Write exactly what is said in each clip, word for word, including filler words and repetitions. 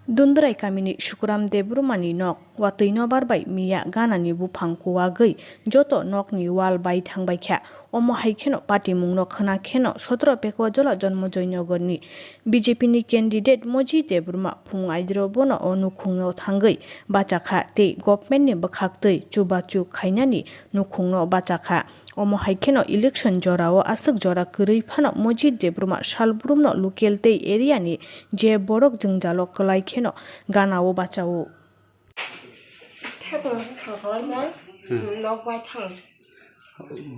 Dundrai kamini Sukuram Debbarmani nok watwi nobar bai miya ganani buphang kuwagwi joto nokni wall bai thangbaikha. Omo hai kheno patimungno khna kheno sotoro Pekwa Jola Jonmojoy Nogorni B J P ni candidate Moji Debbarma phung aidro bono o nukhungno thangwi bachakha tei government ni bwkhaktwi chubachu khainani nukhungno bachakha. Omo hai kheno election jorao aswk jora kwrwi phano Moji Debbarma salbrumno local tei area ni je borok jwngjalo kwlai kheno ganao bachao. Thaitung thang khlainai, hmm, nok bai thang.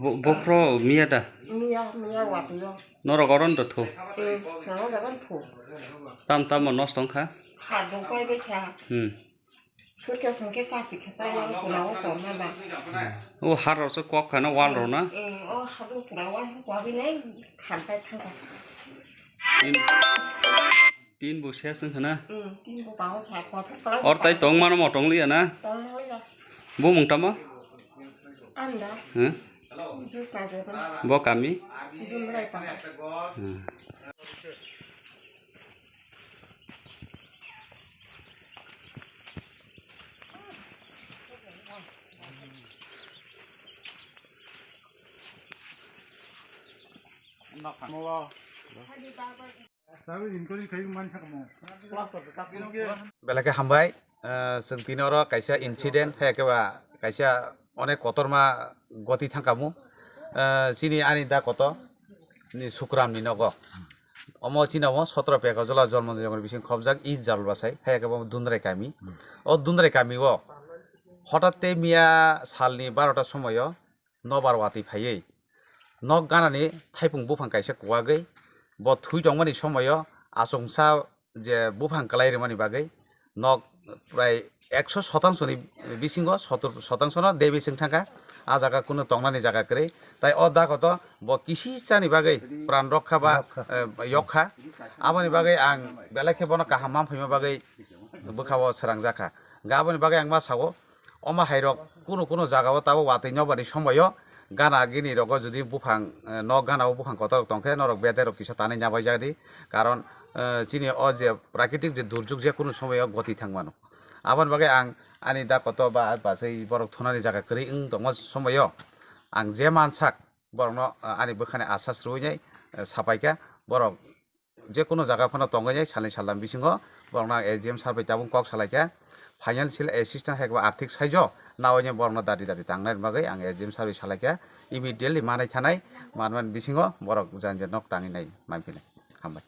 Bo-, bophro miya da? Miya, miya watwi o. Norok oron do thu? Hmm, swnam jagan thu. Tam tamo nosto wngkha? Kha dong pai bai kha. Hmm. Surkhe sengke kati khe tai yang pura o torna ba. O har rok se kok khana wall rok na? Hmm, o hadung pura wall kok bi nai khan pai thang kha. Tin, tin bo ses wngkha na? Hmm, tin bo bango kha, kothok pala. Or tai tong mano mo tong liya na? Tong liya. Bo mung tamo? Anda. Huh? Jus na jebon. Bo kami? Dundrai pala. Hmm. Belai khe hambai, eh, chwng tini oro kaisa incident, hai khe ba kaisa onek kotorma goti thangkamo. Eh, chini ani da koto ni Sukram ni nogo. Omo chini omo sotoro Pekwa Jola Jonmojoy Nogor bising khobjak East Jalbasai, hai khe bo Dundrai kami. O Dundrai kami o hotat tei miya salni barota somoyo nobar watwi phaiwi nok ganani thaipung buphang kaisa kuwagwi bo thwi tongmani somoyo achomsa je buphang kwlai rwmani bagwi nok prai ekso sotangsoni bisingo sotor sotangsona debi chwng thangkha. A jaga kunu tongnani jaga kwrwi, tai o dagoto bo kisi chani bagwi pran rokha ba, rokha, eh, yokha. Aboni bagwi ang belai khe bono kaham manphaima bagwi bwkhao srangjakha. Hwnkhe aboni bagwi ang ma sao, omo hairok kunu kunu jagao tabuk watwi nobani somoyo gana gini rogo jodi buphang, eh, nok gana o buphang kotor rok tongkhe norok bedai rok kisa tanwi nabaijakdi. Karon, eh, chini o je prakritik je durjuk je kunu somoyo goti thang mano. Aboni bagwi ang ani da koto ba bachai borok thunani jaga kwrwi wng tongma somoyo ang je mansak borokno, eh, ani bwkhani asas rwui nai, eh, sapaikha borok. Je kunu jaga phano tongwi nai salni salnam bisingo borokno ang S D M sir bai tabuk kok salaikha, financial assistance hai khe bo arthik saijo naui nai borokno dadi dadi tangnai bagwi ang S D M sir bai salaikha, immediately manai thanai manmani bisingo borok jani jani nok tangwi nai manphinai. Hambai.